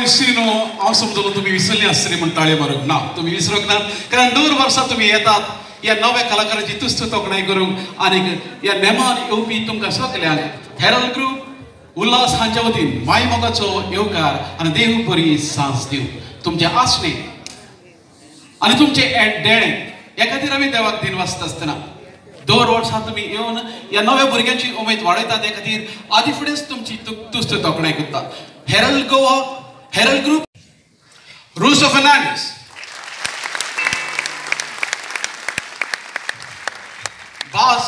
इश्टिनो हांव समजलो तुमी विसरली आसतली म्हण ताळयो मारूंक ना, तुमी विसरूंक ना, कारण दर वर्सा तुमी येतात ह्या नव्या कलाकारांची तुस्त तोखणाय करूंक आनीक ह्या नेमान येवपी तुमकां सगल्यांक हेरल्ड ग्रुप उल्हास हांच्या वतीन माय मोगाचो येवकार आनी देव बरी सांज दिवं. तुमचें आसणें आनी तुमचें देणें ह्या खातीर आमी देवाक दिन वाचता आसतना दर वर्सा तुमी येवन ह्या नव्या भुरग्यांची उमेद वाडयतात, त्या खातीर आदी फुडेंच तुमची तुस्त तोखणाय करता. Herald Goa, Herald group, Russo Fernandes, bass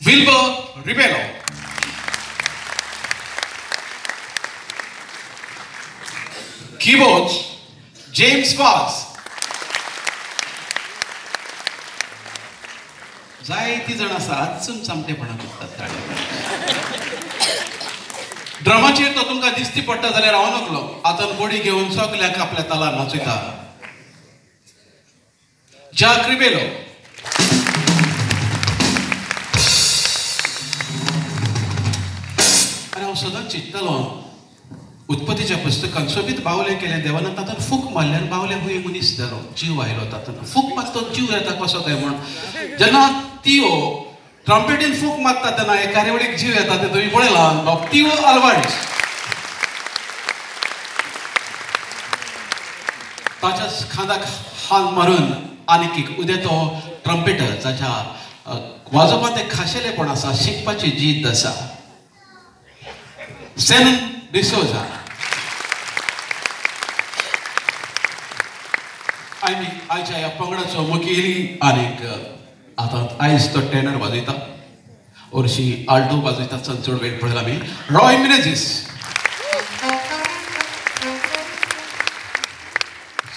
Wilbur Rebelo, keyboards James Vaz. जायती जाण आसा आजून चामटेपणां करतात. ड्रमाचेर तो तुमकां दिसती पडटा जाल्यार हांव नकलो आतां बडी घेवन सगल्यांक आपल्या तालार नाचयता. जाक रिबेलो, आनी हांव सदांच चिंततालो उत्पत्तीच्या पुस्तकान सोबीत बावले केले देवान, तातूंत फूक मारले आनी बावले हुंय मनीस जालो, जीव आयलो. तातूंत फूक मारता तो जीव येता कसो काय म्हण जेन्ना तियो ट्रम्पेटीन फूक मारता तेन्ना हे कार्यावळीक जीव येता तें तुमी पळयलां. बाब तियो आल्वारीस ताच्या खांदाक हात मारून आनीक एक उद्या तो ट्रम्पेटर जाच्या वाजोवपांत एक खाशेलेपण आसा, शिकपाची जिद्द आसा, सेनन डिसोजा. आनी आयच्या ह्या पंगडाचो मुखेली आनीक आतां आयज तो टेनर वाजयता, हरशीं आल्टो वाजयता, चड वेळ पळयला आमी, रॉय मिनेजीस.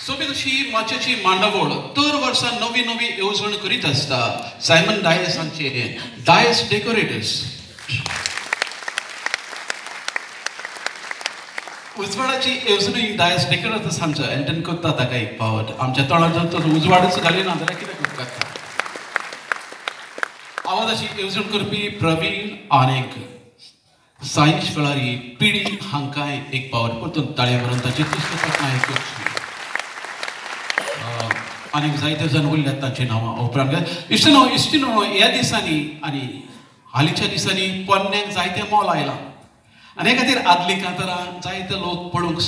सोबीत अशी माचयेची मांडावळ दर वर्सा नवी नवी येवजण करीत आसता. सायमन डायस हांचे डायस डेकोरेटर्स उजवाडाची येवजणी डायस डेकोरेटर्स आमचो एंटन करता ताका एक पावट आमच्या तोंडार जर तो उजवाडच घालिना जाल्यार कितें करता. आवाजाची येवजण करपी प्रवीण आनीक सायन्स वेळारी पिडी हांकांय एक पावट परतून ताळयो मारून ताची तुस्त तोखणाय करची. आनीक जायते जाण उरल्यात तांची नांवां उपरांत. इश्टिनो इश्टिनो ह्या दिसांनी आनी हालींच्या दिसांनी पोन्न्यांक जायतें मोल आयलां आनी हे खातीर आदलीं कांतारां जायते लोक पळोवंक